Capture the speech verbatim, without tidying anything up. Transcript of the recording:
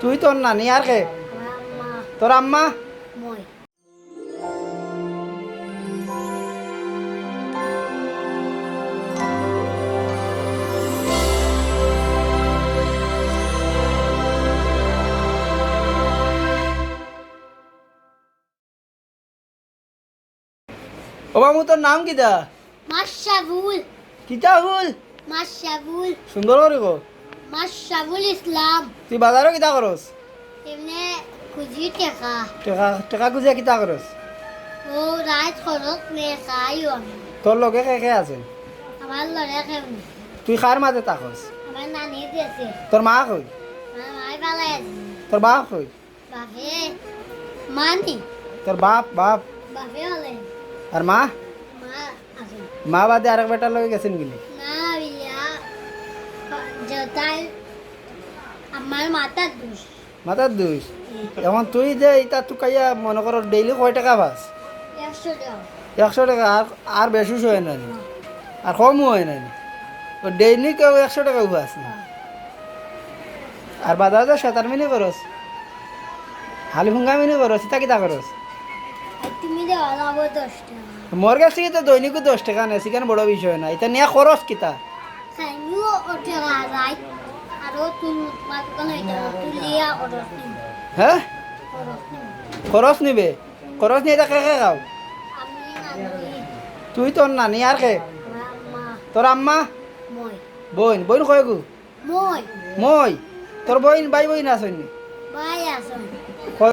তুই, তোর নানি, আর কে? তোর আম্মা? ও বাবু, তোর নাম কিতা? মাশরাফুল। কিতা ফুল? মাশরাফুল। সুন্দর করি ক। মাশরাফুল ইসলাম। তুই বাজারো কিতা করস? এমনে খুজি টেকা। টেকা, টেকা খুজিয়া কিতা করস? ও রাইত খরচ নে খাইও আমি। তোর লগে কে কে আছে? আমার লগে কেউ নেই। তুই কার মাঝে থাকস? আমার নানি দেশে। তোর মা কই? আমার মাই বালাই আছে। তোর বাপ কই? বাপে, মা নি? তোর বাপ, বাপ। বাপে বলে। আর মা? মা আছে। মা বাদে আরেক বেটার লগে গেছেন গিনি? না, ইয়া, যেটাই আমার মাথার দোষ। মাথার দোষ? হুম। এখন তুই যে ইটা তুকাইয়া মনে করো ডেইলি কয় টেকা পাস? একশো টেকা। একশো টেকা, আর, আর বেশি হয় না নি? আর কমও হয় না নি? তো ডেইলি কেউ একশো টেকা উপাস না? আর বাজারে যে সেতার মিনি করস, হালি ফুঙ্গা মিনি করস, ইতা কিতা করস? আর তুমি দেওয়া লাগবো দশ টেকা। মোর কাছ থাকি তো দৈনিকও দশ টেকা নেস, ইখান বড় বিষয় না। ইতা নিয়া খরচ কিতা? খাইমু ও টেকা রাইত, আরো তুমি তোমার দোকানে এটা তুলিয়া খরচ নিমু। হ্যাঁ? খরচ নিমু। খরচ নিবে? খরচ নিয়া ইতা কে কে খাও? আমি, নানি। তুই, তোর নানি, আর কে? আমার আম্মা। তোর আম্মা? মই। বইন, বইন কয়গু? মই। মই? তোর বইন, ভাই বইন আছইন নি? ভাই আছইন। কয়